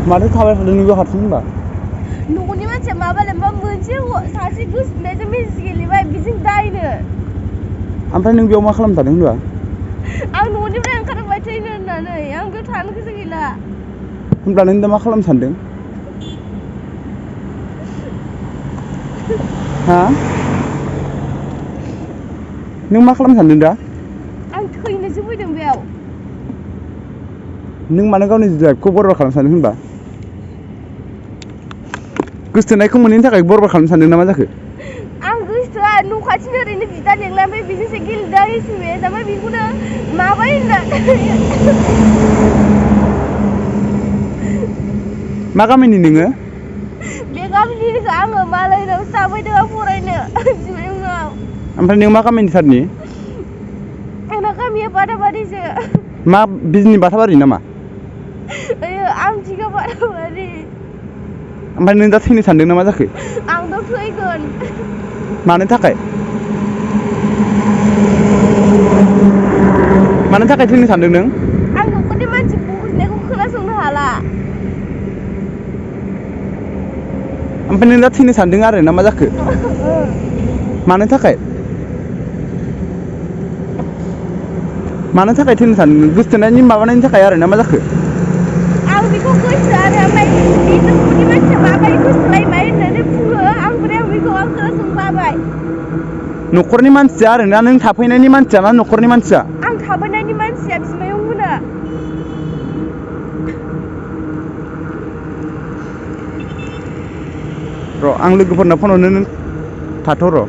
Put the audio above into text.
माथो थाबाय थादों नोंबो हारसिं होनबा न'नि मानसिया माबालाय मा मोनसे सासे गोसोनायजों मेसेज गेलेबाय बिजों दायनो ओमफ्राय नों बेयाव मा खालामनो थादों होनबा आं न'निफ्राय ओंखारबाय थैनो होननानै आं बेयाव थानो गोसो गैला होनब्ला नों दा मा खालामनो सानदों हा नों मा खालामनो सानदों दा आं थैनोसो फैदों बेयाव नों मानो गावनि लाइफखौ बरबाद खालामनो सानदों होनबा गोसथोनायखौ मोनैनि थाखाय बरबाद खालामनो सानदों ना मा जाखो आं गोसोआ न' खाथिनि ओरैनो बिदा लेंला ओमफ्राय बिजोंसो गेलेदों आं एसएमएस ओमफ्राय बेखौनो माबाय होनना मा गामिनि नोङो बे गामिनिखौ आङो मालायनाव थाफैदों आं फरायनो जिमायाव ओमफ्राय नों मा गामिनि सारनि आंना गामिया बादाबारिसो मा बिजनि बाथाबारि नामा आमथिखा बादाबारि ओमफ्राय नों दा थैनो सानदों ना मा जाखो आं दा थैगोन मानो थाखाय थैनो सानदों नों आं न'खरनि मानसि बुंनायखौ खोनासंनो हाला ओमफ्राय नों दा थैनो सानदों आरो ना मा जाखो मानो थाखाय थैनो सानदों गोसथोनायनि माबानायनि थाखाय आरो ना मा जाखो आं बेखौ गोसो आरो ओमफ्राय बिदिनो न'नि मानसिया माबाय गोसोलायबाय होननानै बुङो ओमफ्राय आं बेखौ आं खोनासंनो बाबाय न'खरनि मानसिया आरो ना नों थाफैनायनि मानसिया ना न'खरनि मानसिया आं थाफैनायनि मानसिया बिमायं मोना र' आं लोगोफोरनाव फन हरनो नों थाथ' र'